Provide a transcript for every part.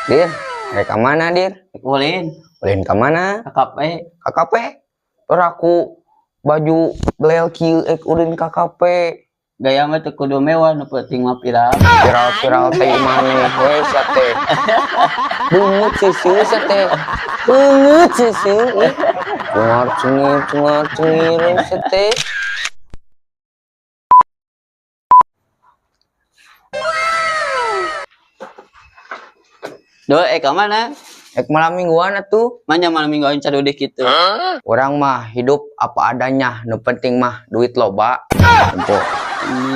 Dir, rek ka mana, Dir? Ulin. Ulin ka mana? Ka kafe. Ka kafe? Ora aku baju belel kieu ek ulin ka kafe. Gaya mah teu kudu mewah, nu penting mah viral. Viral-viral teh maneh we sia teh. Beungeut seuseul sia teh. Beungeut seuseul. Ih. Cengar cengir cengar cengir sia teh. Duh, ka mana? Ek malam mingguan atuh. Manya malam mingguan cadudih kitu. Urang mah hidup apa adanya, nu penting mah duit loba. Tempo.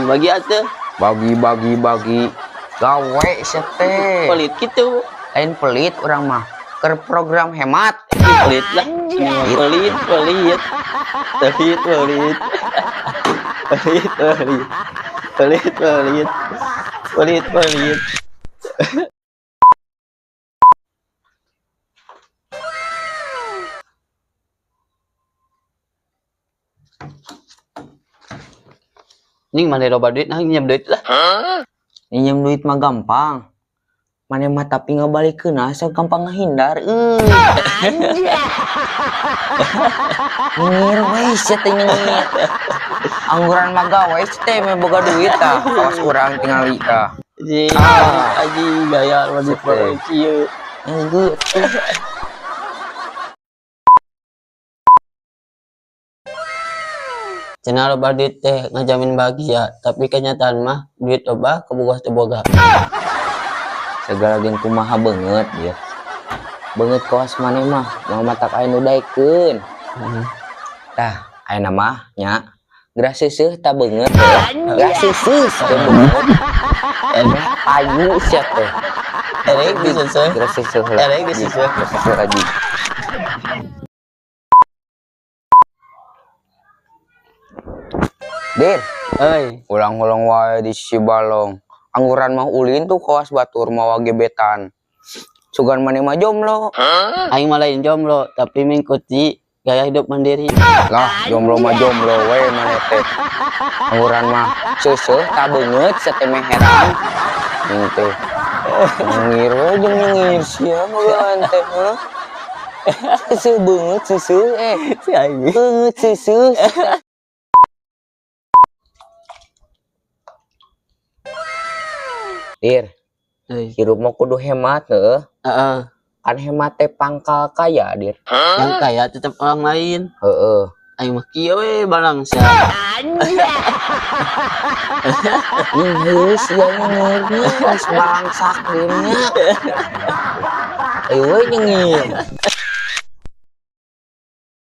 Bagi atuh. Bagi bagi bagi. Gawe sia teh. Pelit kitu. Lain pelit urang mah. Keur program hemat. Pelit lah. Pelit, pelit. Pelit, pelit. Pelit, pelit. Pelit, pelit. Pelit, pelit. Ning mana loba duit, nah nyiap duit lah. Nyiap duit mah gampang. Mana mah tapi ngabalikeun asa gampang ngahindar euy. Nyengir we sia teh nyengir. Angguran mah gawe sia teh meh boga duit tah. Kawas urang tingali tah. Ji, aji gaya loba duit mah kieu. Enggeut. Cenah loba duit teh ngajamin bahagia, tapi kenyataan mah duit loba kabogoh teu boga. Segala jeung kumaha beungeut ieu. Beungeut kawas maneh mah, moal matak aya nu daekeun. Tah, ayeuna mah nya geura seuseuh ta beungeut teh. Geura seuseuh teh beungeut. Emeh payu sia teh. Erek diseuseuh. Geura seuseuh lah. Erek diseuseuh. Geura seuseuh lagi. Dir, Oi. Ulang-ulang wae di sisi balong. Angguran mah ulin tuh kawas batur mawa gebetan. Sugan maneh mah jomblo. Aing mah lain jomblo, tapi mengikuti gaya hidup mandiri. Lah, jomblo mah jomblo we maneh teh. Angguran mah seuseuh ta beungeut sia teh meh heran. Ini teh. Nyengir we jeung nyengir sia bogaan teh, heuh. Seuseuh beungeut seuseuh eh. Si aing. Beungeut seuseuh. Dir, hirup mah kudu hemat heuh. Heeh. Kan hemat teh pangkal kaya, Dir. Yang kaya tetep orang lain. Heeh. Aing mah kieu we balang sia. Nyengir sia nyengir geus balangsak dirinya. Ayo we nyengir.